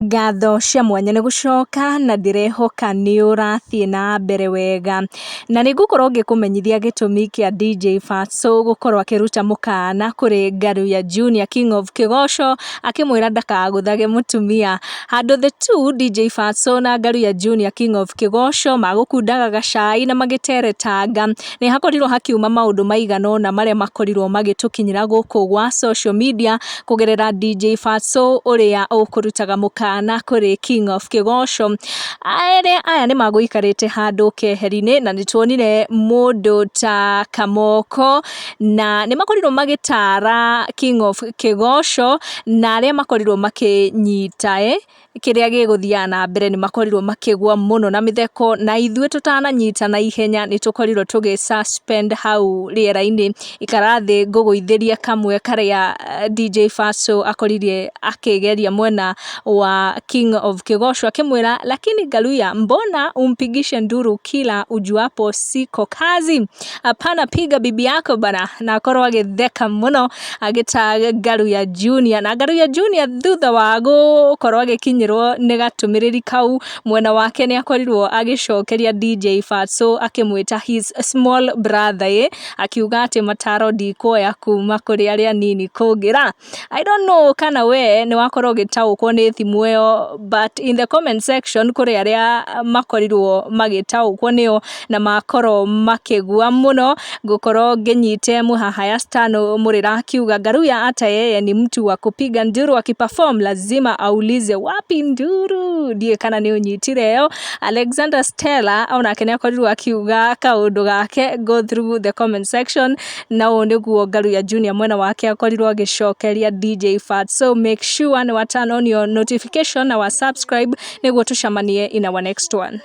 Ngatho cia mwanya nĩ gũcoka na ndĩrehoka nĩ ũrathiĩ na mbere wega, na nĩ ngũkorwo ngĩkũmenyithia gĩtũmi kĩa DJ Fatxo gũkorwo akĩruta mũkana kũrĩ Ngaruiya Junior King of Kĩgoco, akĩmwĩra ndakagũthage mũtumia. Handũ the two DJ Fatxo na Ngaruiya Junior King of Kĩgoco magũkundaga gacai na magĩteretanga, nĩ hakorirwo hakiuma maũndũ maigana ũna marĩa makorirwo magĩtũkinyĩra gũkũ gwa social media kũgerera DJ Fatxo ũrĩa ũkũrutaga mũkana kũrĩ King of Kĩgoco. Erĩ aya nĩ magũikarĩte handũ keheri-inĩ na nĩ tuonire mũndũ ta Kamoko na nĩ makorirwo magĩtara King of Kĩgoco na arĩa makorirwo makĩnyita kĩrĩa gĩgũthiaga na mbere nĩ makorirwo makĩgwa mũno na mĩtheko, na ithuĩ tũtananyita na ihenya nĩ tũkorirwo tũgĩ suspend hau rĩera-inĩ. Ikara thĩ ngũgũithĩrie kamwe karĩa DJ Fatxo akoririe akĩgeria mwena wa King of Kĩgoco akĩmwĩra, "Lakini Ngaruiya, mbona umpigishe nduru kila ujuapo siko kazi? Hapana, piga bibi yako bana." Na akorwo agĩtheka mũno agĩta Ngaruiya Junior, na Ngaruiya Junior thutha wa gũkorwo agĩkinyĩrwo nĩ gatũmĩrĩri kau, mwena wake nĩ akorirwo agĩcokeria DJ Fatxo akĩmwĩta his small brother, akiuga atĩ mataro ndikuoya kuma kũrĩ arĩa nini kũngĩra. I don't know kana we nĩ wakorwo ũgĩtaũkwo nĩ thimũ ĩyo, but in the comment section kũrĩ arĩa makorirwo magĩtaũkwo nĩyo na makorwo makĩgua mũno. Ngũkorwo ngĩnyite Mũhahaya Stano Mũrĩra akiuga, "Ngaruiya hata yeye ni mtu wa kupiga nduru, akiperform lazima aulize wapi nduru." Ndiũĩ kana nĩ ũnyitire ĩyo. Alexander Stella onake nĩ akorirwo akiuga kaũndũ gake. Go through the comment section. Na ũũ nĩguo Ngaruiya Junior mwena wake akorirwo agĩcokeria DJ Fatxo. Make sure nĩ wa turn on your notification na wa subscribe nĩguo tũcemanie in our next one.